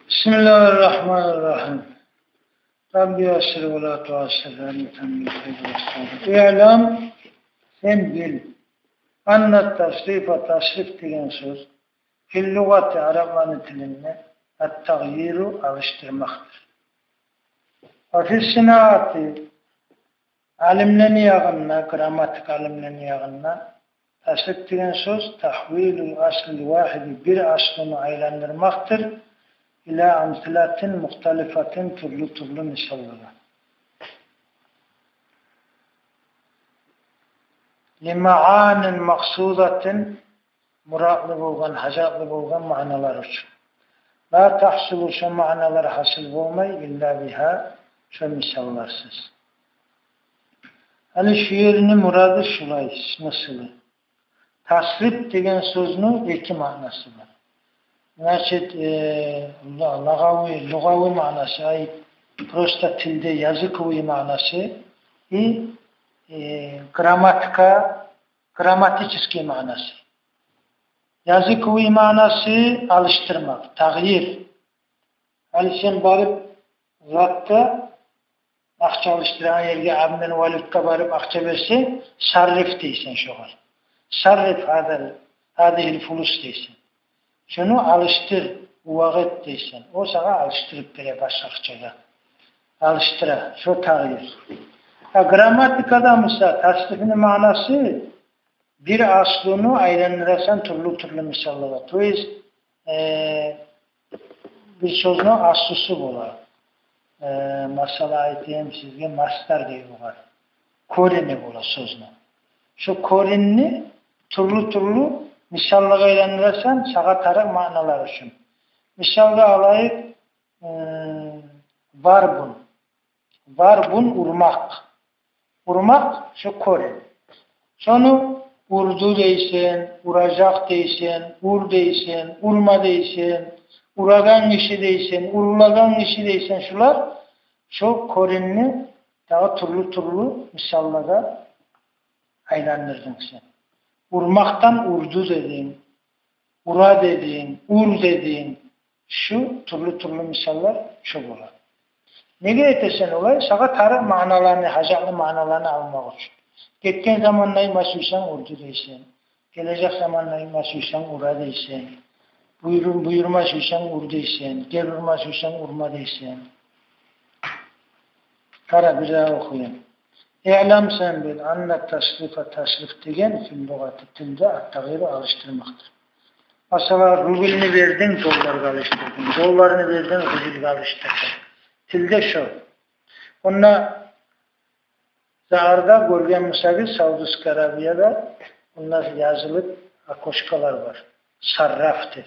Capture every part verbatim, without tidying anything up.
بسم الله الرحمن الرحيم. رب يسر ولا تعسر، أنت من خير الرازقين. اعلم, сен бил, أن التصريف, тасриф деген сёз, في اللغة, арапланы тилинде, التغيير, алышдырмакъдыр. وفي الصناعة, алимлени ягъында, грамматика алимлени ягъында, тасриф деген сёз تحويل الأصل الواحد, бир аслуну айландырмакъдыр, إلى أمثلة مختلفة, тюрлю-тюрлю мисаллагъа. لمعان مقصودة, муратлы болгъан, гьажатлы болгъан маъналар учун. لا تحصل, шо маъналар гьасил болмай, إلا بها, шо мисалларсыз. Гьали шу ерни мурады шулай, смыслы. Тасриф деген сёзню эки маънасы бар. Значит, э, ла-, лагъавый, лугъавый маънасы, ай, просто тилде языковый маънасы и, э, грамматика, грамматический маънасы. Языковый маънасы алышдырмакъ, тагъйир. Гьали сен барып затда, акъча алышдырагъан ерге обмен валютгъа барып акъча берсенг, صرف дейсен шогъар. صرف هذا, هذه الفلوس дейсен. Шону алышдыр, увакъ эт дейсен. О сагъа алышдырып бере башгъа акъчагъа. Алышдыра, шо тагъйир. А грамматикада буса тасрифни маънасы бир аслуну айландырасан тюрлю-тюрлю мисаллагъа. То есть, э, бир сёзню аслусу бола. Э, масала айтайым сизге, масдар дей огъар. Корени бола сёзню. Шо коренни тюрлю-тюрлю мисаллагъа айландырасан, сагъа тарыкъ маъналар учун. Мисалгъа алайыкъ, э, ضرب. ضرب — урмакъ. Урмакъ — шо корень. Шону урду дейсен, уражакъ дейсен, ур дейсен, урма дейсен, урагъан гиши дейсен, урулагъан гиши дейсен, шулар шо коренни дагъы тюрлю-тюрлю мисаллагъа айландырдынг сен. Урмакъдан урду дединг, ура дединг, ур дединг. Шу тюрлю-тюрлю мисаллар шу бола. Неге этесен олай? Сагъа тарыкъ маъналаны, гьажатлы маъналаны алмакъ учун. Гетген заманда айтма сюйсенг, урду дейсен. Гележек заманда айтма сюйсенг, ура дейсен. Буюру-, буюрма сюйсенг, ур дейсен. Гел, урма сюйсенг, урма дейсен. Къара, бир дагъы охуюм. اعلم, сен бил, أن التصريف, тасриф деген, في اللغة, тилде, التغيير, алышдырмакъдыр. Масала, рубльни бердинг, долларгъа алышдырдынг. Долларны бердинг, рубльге алышдырдынг. Тилде шо. Онда заъарда гёрген бусагъыз, Саудовская Аравияда онда язылып окошкалар бар. Сарраф деп.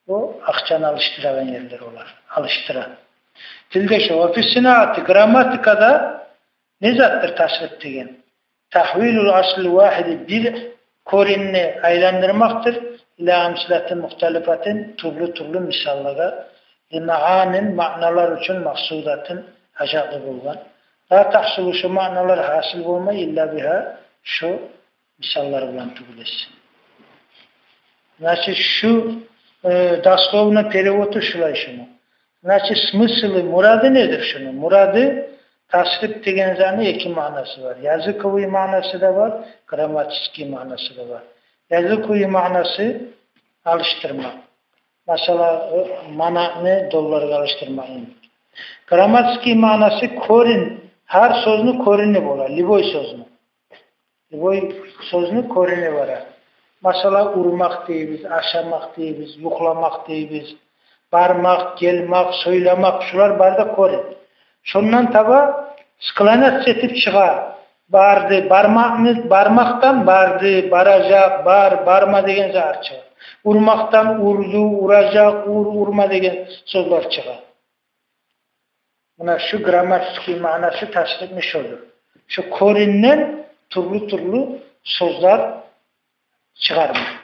О акъчаны алышдырагъан ерлер олар. Алышдыра. Тилде шо. وفي الصناعة, грамматикада не затдыр тасриф деген? تحويل الأصل الواحد, бир коренни айландырмакъдыр, إلى أمثلة مختلفة, тюрлю-тюрлю мисаллагъа, لمعان, маъналар учун, مقصودة, гьажатлы болгъан. لا تحصل, шо маъналар гьасил болмай, إلا بها, шо мисаллар булан тюгюл эсе. Значит, шу, э, дословно переводу шулай шуну. Значит, смыслы, мурады недир шуну? Мурады, тасриф деген затны эки маънасы бар. Языковый маънасы да бар, грамматический маънасы да бар. Языковый маънасы — алышдырмакъ. Масала, э, манатны долларгъа алышдырмакъ йимик. Грамматический маънасы — корень, гьар сёзню корени бола, любой сёзню. Любой сёзню корени бар. Масала, урмакъ дейбиз, ашамакъ дейбиз, юхламакъ дейбиз, бармакъ, гелмакъ, сёйлемек, шулар бары да корень. Шондан таба склоняться этип чыгъа. Барды, бармакъны, бармакъдан барды, баражакъ, бар, барма деген зат чыгъа. Урмакъдан урду, уражакъ, ур, урма деген сёзлер чыгъа. Муна шу грамматический маънасы тасрифни шодур. Шу кореньден тюрлю-тюрлю сёзлер чыгъармакъ.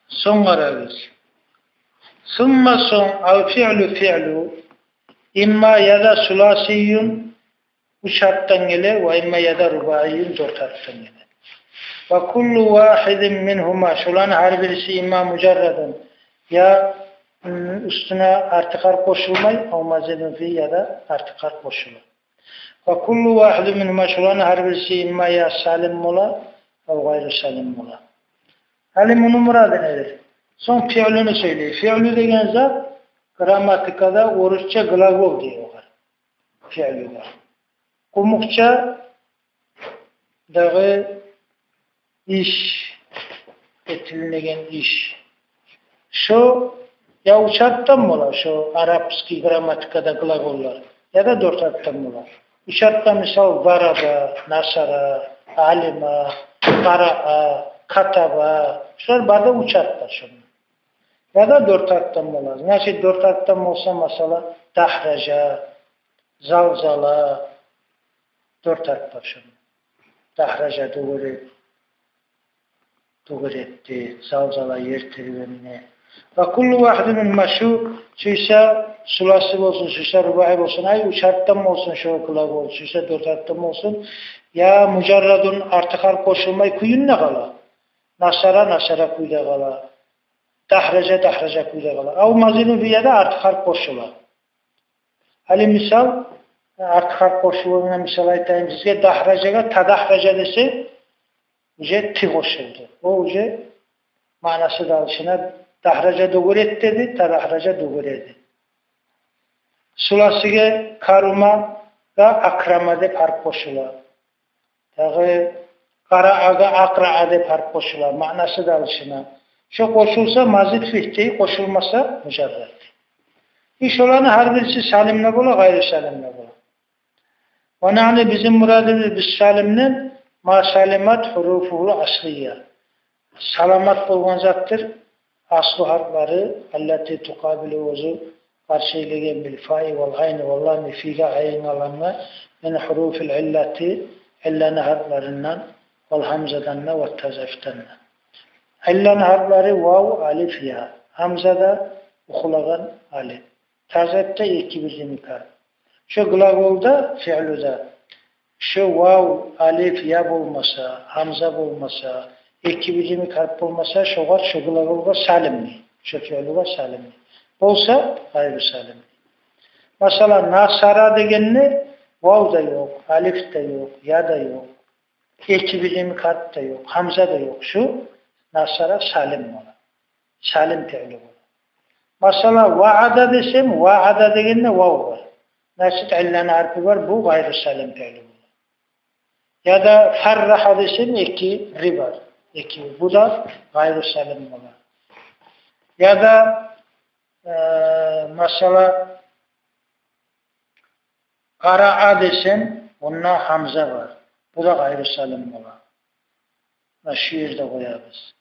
Сонг къарагъыз. Сумма, сонг, ал фиълу, фиълу, имма, яда суласийюн, уьч гьарпдан геле, ва имма, яда рубаийюн, дёрт гьарпдан геле. Ва куллу вагьидин мингьума, шоланы гьар бириси, имма мужаррадун, я, м, уьстюне артыкъ гьарп къошулмай, ав мазидун фигьи, я да артыкъ гьарп къошула. Ва куллу вагьидин мингьума, шоланы гьар бириси, имма я салим бола, ав гъайру салим бола. Гьали муну мурады недир? Сонг фиълуну сёйлей. Фиълу деген зат грамматикада орусча глагол дей огъар. Фиълугъа. Къумукъча дагъы иш, этилинеген иш. Шо я уьч гьарпдан бола, шо арабский грамматикада глаголлар, я да дёрт гьарпдан бола. Уьч гьарпдан, мисал, зараба, насара, алима, къараа, катаба. Шолар бары да уьч гьарпдан шонда. Я да дёрт гьарпдан бола. Значит, дёрт гьарпдан болса, масала, дагьража, залзала, дёрт гьарп бар шонда. Дагьража дёгерет-, дёгеретди, залзала ер тербенди. Ва куллу вагьидин мингьума, шу, сюйсе суласи болсун, сюйсе рубаи болсун, ай, уьч гьарпдан болсун шо глагол, сюйсе дёрт гьарпдан болсун, я мужаррадун, артыкъ гьарп къошулмай кюйде къала. Насара, насара кюйде къала. Дагьража, дагьража кюйде къала. Ав мазидун фигьи, я да артыкъ гьарп къошула. Гьали мисал, артыкъ гьарп къошулугъуна мисал айтайым сизге. Дагьражагъа тадагьража десе, уже ти къошулду. О уже маънасы да алышына, дагьража дёгерет деди, тадагьража дёгереди. Суласиге карумагъа акрама деп гьарп къошула. Дагъы къараагъа акъраа деп гьарп къошула, маънасы да алышына. Шо къошулса мазид фигьи, къошулмаса мужаррад. И шоланы гьар бириси салим де бола, гъайру салим де бола. Ва нагьну, бизин мурадыбыз, биз салимден, ма салимат гьуруфугьул аслия, саламат болгъан затдыр аслу гьарплары, аллати тукъабилу, оьзю къаршылайгъан, бил фаи вал гъайни вал лами, фигъа, гъайынга, ламгъа, мин гьуруфил иллати, илланы гьарпларындан, вал гьамзадан да, ва тазифдан да. Илланы гьарплары вав, алиф, я, гьамза да, охулагъан алиф. Тазиф де эки бирдей гьарп. Шо глаголда, фиълуда, шо вав, алиф, я болмаса, гьамза болмаса, эки бирдей гьарп болмаса, шогъар, шо глаголгъа салим дей. Шо фиълугъа салим дей. Болса, гъайру салим дей. Масала, насара дегенде вав да ёкъ, алиф да ёкъ, я да ёкъ, эки бирдей гьарп да ёкъ, гьамза да ёкъ. Шу насара салим бола. Салим фиълу бола. Масала, ваъада десем, ваъада дегенде вав бар. Значит, илланы гьарпы бар, бу гъайру салим фиълу бола. Я да фаррагьа десем, эки ри бар. Эки, бу да гъайру салим бола. Я да, э, масала, къараа десем, онда гьамза бар. Бу да гъайру салим бола. Муна шу ерде къоябыз.